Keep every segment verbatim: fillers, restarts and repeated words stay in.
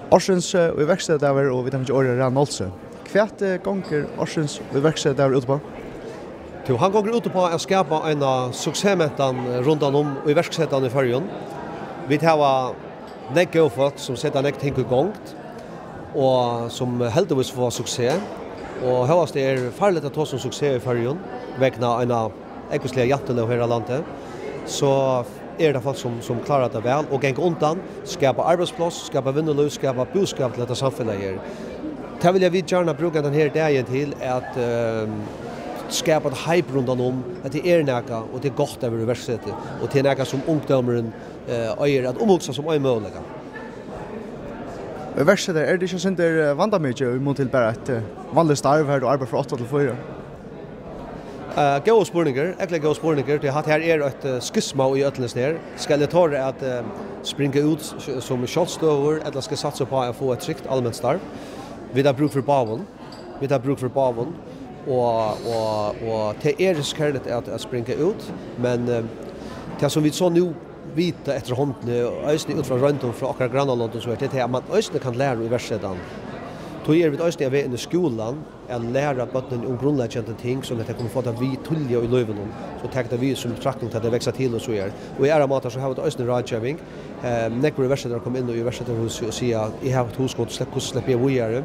Ársins, eh, íverksetadagur, og vit hava fingið orðið, Rannvá Nolsøe. Hvat, eh, gongur ársins íverksetadagur út uppá? Tú, hann gongur út uppá at skapa eina suksessmentan, eh, rundan um íverksetan í Føroyum. Vit hava nógv góð fólk, sum seta nógv ting í gongd, og sum heldigvís fáa suksess. Og hóast tað er farligt at tosa um suksess í Føroyum, vegna eina ógvusliga jantelóg her á landi, so eru tað fólk, sum, sum klára tað væl og ganga undan, skapa arbeiðspláss, skapa vinnulív, skapa búskap til hetta samfelagið her. Tað vilja vit gjarna brúka hendan her dagin til at, ehm, skapa eitt hype rundan um, at tað er nakað, og tað er gott at vera íverksetari, og tað er nakað, sum ungdómurin, eh, eigur at umhugsa sum ein møguleika. Íverksetari, er tað ikki eitt sindur, eh, vandamikið í mun til bara eitt, eh, vanligt starv har tú arbeiðir frá átta til fýra? Eh, góðir spurningar, ógvuliga góðir spurningar. Tí hatta her er eitt, eh, skisma í øllum hesum her. Skal eg tora at, eh, springa út s-, sum sjálvstøðugur, ella skal eg satsa upp á at fáa eitt trygt alment starv? Vit hava brúk fyri báðum. Vit hava brúk fyri báðum. Og, og, og tað er risikeligt at, at springa út, men, eh, tað sum vit so nú vita eftir hondini, og eisini út frá royndum frá okkara grannalondum, so er tað, at man eisini kann læra í íverksetan. Tí eru vit eisini á veg inn í skúlan, at læra børnini um grundleggjandi ting, so at tey kunnu fáa tað við tíðliga í lívinum, so taka tað við sum betraktning, tá tey vaksa til og so er. Og í aðrar mátar, so hava vit eisini ráðgeving. Eh, nógvir íverksetarar koma inn í íverksetarahúsið og siga: "Eg havi eitt hugskot, slepp-, hvussu sleppi eg víðari?"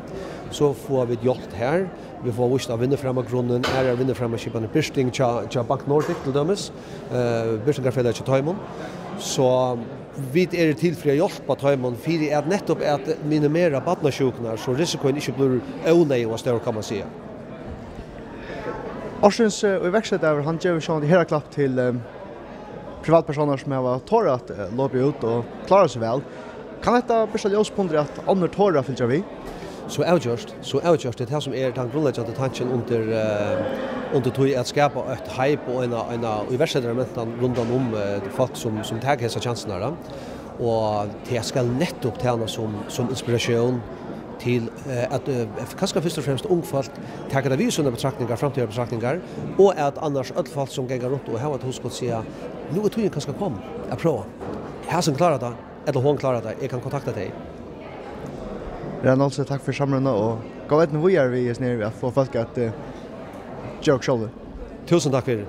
So fáa vit hjálp har. Vit fáa víst á vinnuframagrunnin, aðrar vinnuframaskipanir, Birting hjá, hjá Bank Nordic til dømis, eh, birtingarfelagið hjá teimum. So vit eru til fyri at hjálpa teimum fyri at nettupp at minimera barnasjúkurnar, so risikoin ikki blívur óneyðuga stór, kann man siga. Ársins, eh, íverksetadagur, hann gevur sjálvandi herðaklapp til, eh, privatpersónar sum hava torað at, eh, lopið út og klárað seg væl. Kann hetta birta ljós upp undir, at onnur tora at fylgja við? So avgjørt, so avgjørt. Tað er tað sum er tann grundleggjandi tankin undir, eh, undir tí at skapa eitt hype og eina, eina íverksetaramentan rundan um, eh, fólk sum, sum taka hesar kjansirnar, ja. Og tað skal nettupp tæna sum, sum inspiratión til, eh, at, eh, kanska fyrst og fremst ung fólk taka tað við í sínar betraktningar, framtíðarbetraktningar, og at annars øll fólk sum ganga runt og hava eitt hugskot siga: "Nú er tíðin kanska komin at prøva. Hasin klárar tað, ella hon klárar tað, eg kann kontakta tey." Rannvá Nolsøe, takk fyri samrøðuna og góða eydnu víðari við hesum her, við at fáa fólk at, eh, gera okkurt sjálvir. Túsund takk fyri.